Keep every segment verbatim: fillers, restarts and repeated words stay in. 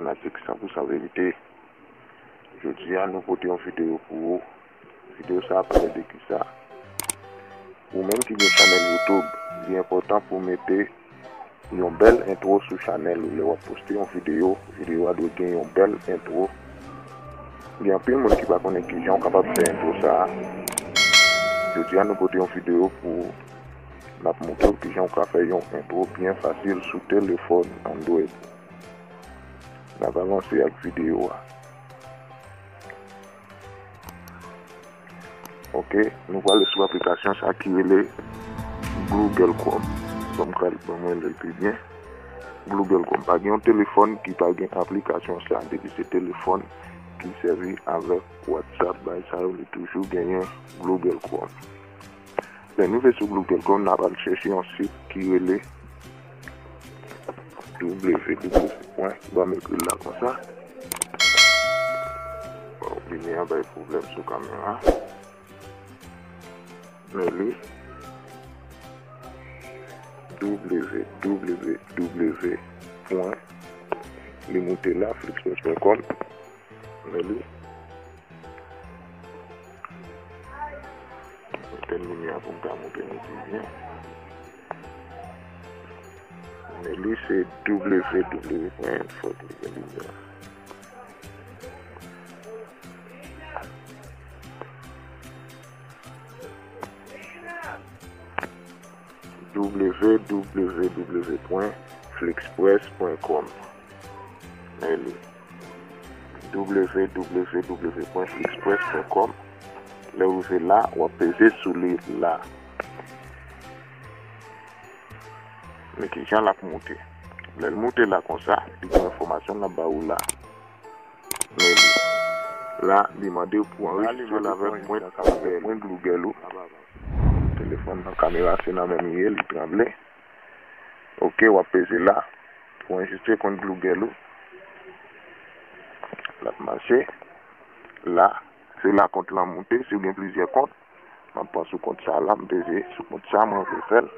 Matik san pou san verite. Jodi a, nou pote yon videyo pou ou. Videyo sa a pale de kisa? Ou menm ki gen chanèl YouTube, li enpòtan pou w mete yon bèl entwo sou chanèl ou. Lè w ap poste yon videyo, videyo a dwe gen yon bèl entwo. Gen anpil moun ki pa konnen kijan w kapab fè entwo sa a. Jodi a, nou pote yon videyo pou ou. N ap montre w kijan w ka fè yon entwo byen fasil sou telefòn Android. N ap avanse ak videyo a. Ok, nou prale sou aplikasyon sa ki rele Google Chrome. Ban m kal, ban mwen li pi byen. Google Chrome. Pa gen yon telefòn ki pa gen aplikasyon sa. Depi se telefòn ki sèvi avèk WhatsApp, bay sa yo, li toujou genyen Google Chrome. Lè nou rive sou Google Chrome, n ap al chèche yon sit ki rele W W W pwen, ban m ekri l la konsa. Bon, limyè a bay pwoblèm sou kamera. Men li, W W W pwen, li moute la, flixpress pwen kòm. Men li. Etèn limyè a pou m ka montre nou pi byen. Men li se W W W pwen, fòk li gen limyè. W W W pwen flixpress pwen kòm. Men li. W W W pwen flixpress pwen kòm. Lè w rive la, w ap peze sou li la. Men kijan l ap moute. Lè l moute la konsa, li gen enfòmasyon l ap ba ou la. Men li. La, li mande w pou anrejistre l avèk pwen, avèk pwen Google ou. Telefòn nan, kamera se nan men m li ye, li tranble. Ok, w ap peze la. Pou anrejistre kont Google ou. L ap mache. La, se la kont lan moute. Si w gen plizyè kont, m ap pran sou kont sa la, m peze sou kont sa, mwen vle fè l.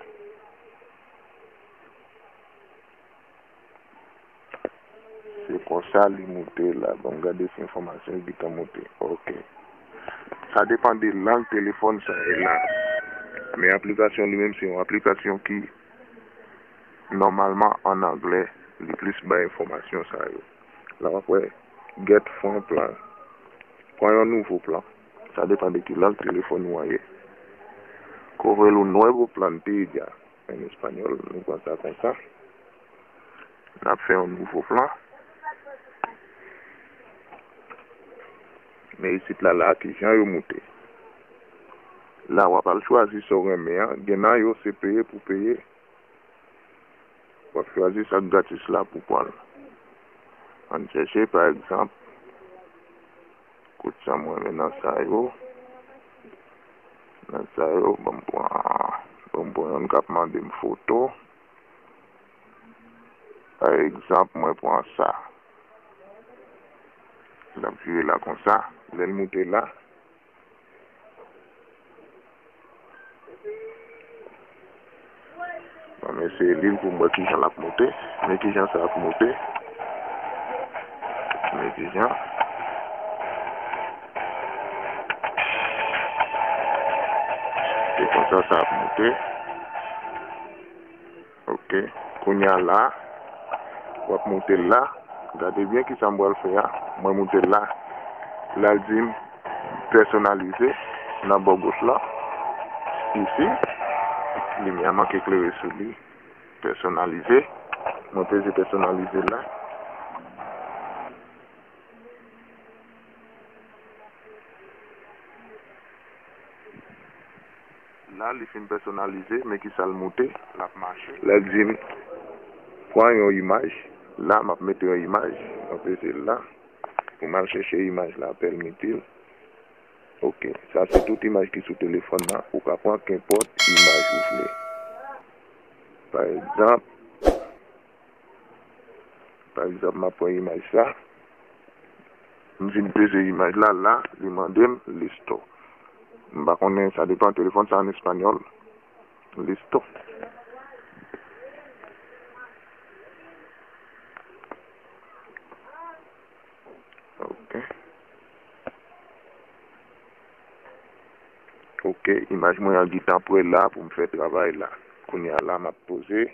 Se konsa li moute la. Ban m gade si enfòmasyon yo gentan moute. Ok. Sa depann de lang telefòn sa ye la. Men aplikasyon li menm se yon aplikasyon ki nòmalman an anglè, li plis bay enfòmasyon sa yo. La w ap wè, get from plan. Pran yon nouvo plan. Sa depann de ki lang telefòn ou an ye. Coger un nuevo plan, te di a. En espanyòl, nou pran sa konsa. N ap fè yon nouvo plan. Men isit la, la, kijan yo moute. La, w ap al chwazi sa w renmen an. Gen nan yo, se peye pou peye. W ap chwazi sa k gratis la pou pran l. Ann chèche, pa egzanp, kot sa mwen renmen nan sa yo. Nan sa yo, ban m pran, ban m pran youn k ap mande m foto. Pa egzanp, mwen pran sa. L ap vire la konsa. Lè l moute la, Bon, men se li pou m wè kijan l ap moute. Men kijan sa ap moute. Men kijan. Se konsa sa ap moute. Ok. Kounye a la, w ap moute l la. Gade byen kisa m pral fè a. Mwen moute l la. La l di m pèsonalize nan bò goch la. Isi, limyè a manke klere sou li. Pèsonalize. Mwen peze pèsonalize la. La, li fin pèsonalize, men kisa l moute, l ap mache. Lè l di m, pran yon imaj, la, m ap mete yon imaj, mwen peze l la, pou m al chèche imaj la, pèmitil. Ok, sa se tout imaj ki sou telefòn nan, ou ka pran kenpòt imaj ou vle. Pa egzanp, Pa egzanp, m ap pran imaj sa. M vin peze imaj la, la, li mande m listo. M pa konnen, sa depann, telefòn sa an espanyòl. Listo. Ok, imaj mwen an gentan prè la pou m fè travay la. Kounye a la, m ap poze.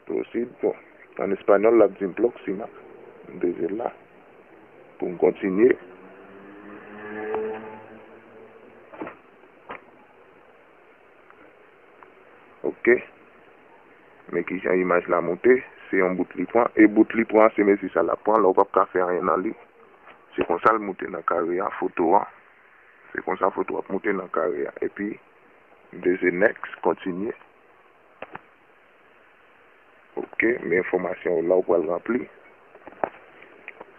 Proceed. Bon, an espanyòl, l ap di m próxima. M peze la pou m kontinye. Ok. Men kijan imaj la moute, se yon bout li pran. E bout li pran, se mezi sa l ap pran, la ou p ap ka fè anyen nan li. Se konsa l moute nan kare a, foto a. Se konsa foto ap moute nan kare a. Epi, m peze next, kontinye. Ok, men enfòmasyon yo la ou pral ranpli.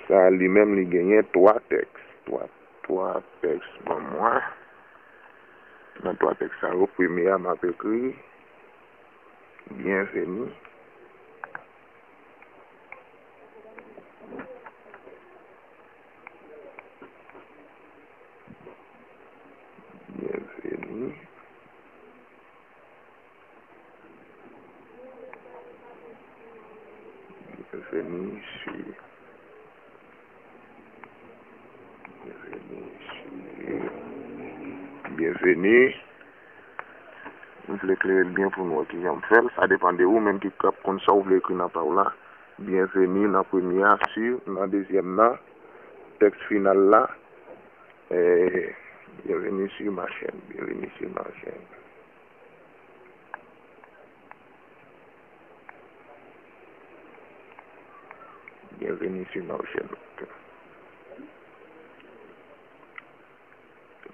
Sa a li menm li genyen twa tèks. Twa, twa tèks ban mwen. Nan twa tèks sa yo, premye a m ap ekri byenveni. Byenveni. Byenveni si. Byenveni si. Byenveni. M vle klere l byen pou nou wè kijan m fè l. Sa depann de ou menm ki ap konn sa w vle ekri nan pa w la. Byenveni nan premye a, si, nan dezyèm nan, tèks final la, eh, byenveni si ma chèn, byenveni si ma chèn. Byenveni si ma chèn. Ok.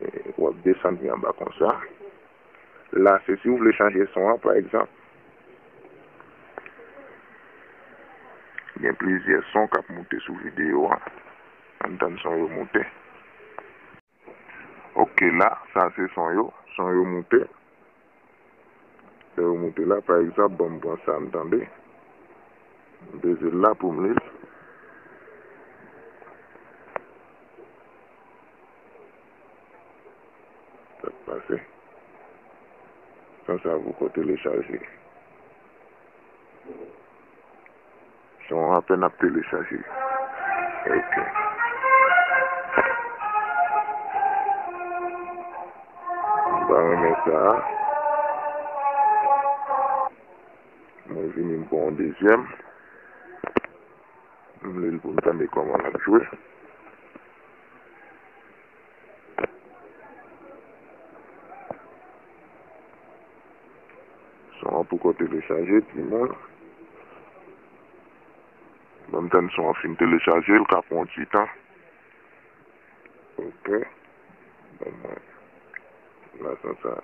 E, w ap desann pi anba konsa. La, se si w vle chanje son an, pa egzanp. Gen plizyè son k ap moute sou videyo a. Ann tann son yo moute. Ok, la, sa se son yo. Son yo moute. Lè yo moute la, pa egzanp, ban m pran sa m tande. M peze l la pou m li l. Sa k pase? San sa poko telechaje. Son an apèn ap telechaje. Ok. M pa renmen sa a. Mwen vini m pran yon dezyèm. M li l pou m tande kòman l ap jwe. Son an poko telechaje, timoun. Ban m tann son an fin telechaje, l ka pran yon ti tan. Ok. Ban mwen. La, son sa.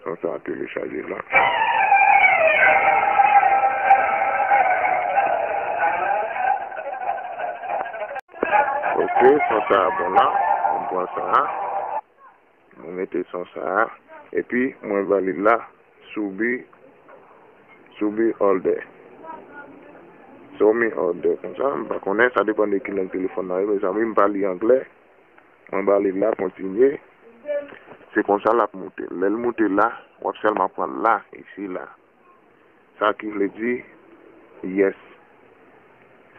Son sa a telechaje la. Ok, son sa a bon la. Mwen pran sa a. Mwen mete son sa a. Epi, mwen valide la. Subi, subi order. Show me order. Konsa, m pa konnen, sa depann de ki lang telefòn nan ye, mezanmi, m pa li anglè. Mwen ba li la, kontinye. Se konsa l ap moute. Lè l moute la, w ap sèlman pran la, isi la. Sa ki vle di, yes.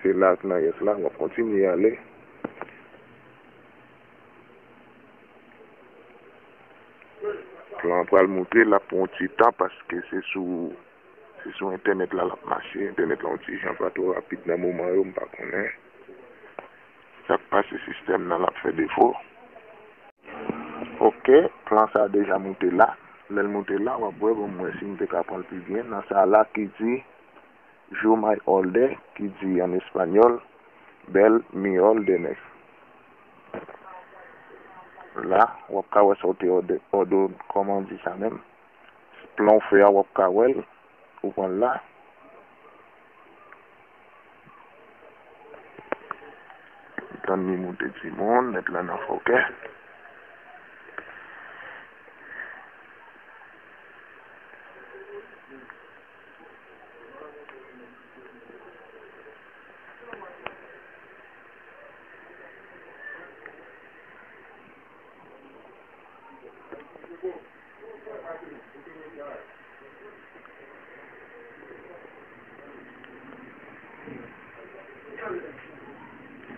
Se la nan yes la, w ap kontinye ale. Plan an pral moute, l ap pran yon ti tan paske se sou, se sou entènèt la l ap mache. Entènèt la yon ti jan pa twò rapid nan moman yo, m pa konnen. Sa k pase sistèm nan l ap fè defo. Ok, plan sa a deja moute la. Lè l moute la, w ap wè, bon, mwen si m te ka pran l pi byen. Nan sa a la ki di, "View my order," ki di an espanyòl, "Ver mi orden." La, w ap ka wè sa w te òde, òde, kòman di sa menm. Plan w fè a, w ap ka wè l. Ou pran l la. Tann li moute timoun, nèt la nan fòkè.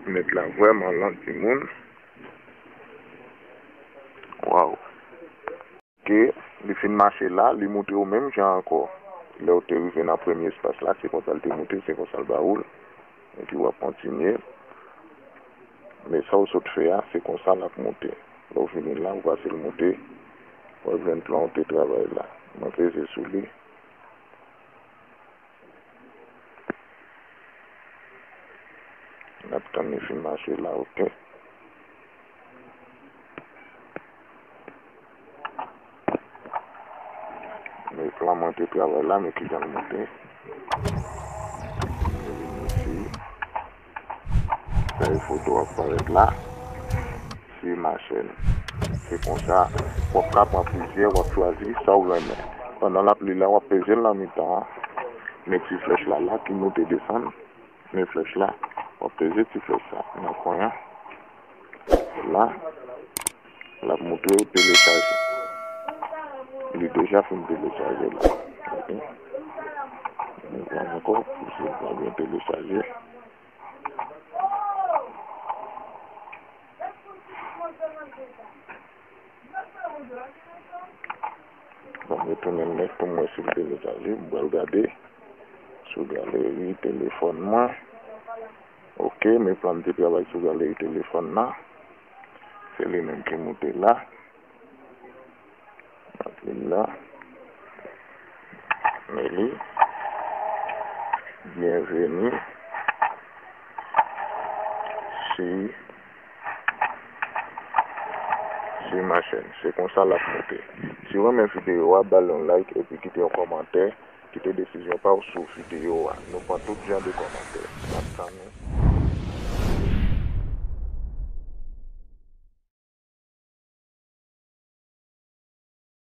Nèt la vrèman lan, timoun. Waw. Ke li fin mache la, li moute w menm jan ankò. Lè w te rive nan premye espas la, se konsa l te moute, se konsa l ba ou l. Epi w ap kontinye. Men sa w sot fè a, se konsa l ap moute. Lè w vini la, w pase l moute. W ap jwenn plan w te travay la. Mwen peze sou li. N ap tann li fin mache la, oke. Men plan mwen te travay la, men kijan l moute. Mwen vin isi. Sa e foto ap parèt la. Suiv ma chaîne. Se konsa, w ap ka pran plizyè, w ap chwazi sa w renmen. Pandan l ap li la, w ap peze l nan mitan an. Men ti flèch la, la ki moute desann. Men flèch la, w ap peze ti flèch sa nan kwen an. La, l ap montre w telechaje. Li deja fin telechaje la. Ok. Nou pran ankò, pou si l pa byen telechaje. Bon, retounen nèt pou m wè si l telechaje. M pral gade sou galeri telefòn mwen. Ok, men plan m te travay sou galeri telefòn nan. Se li menm ki moute la. M ap li la. Men li. Byenveni. Si Si ma chaîne, se konsa l ap moute. Si w renmen videyo a, ba l yon like epi kite yon kòmantè, kite desizyon pa w sou videyo a. Nou pran tout jan de kòmantè. N ap tann ou.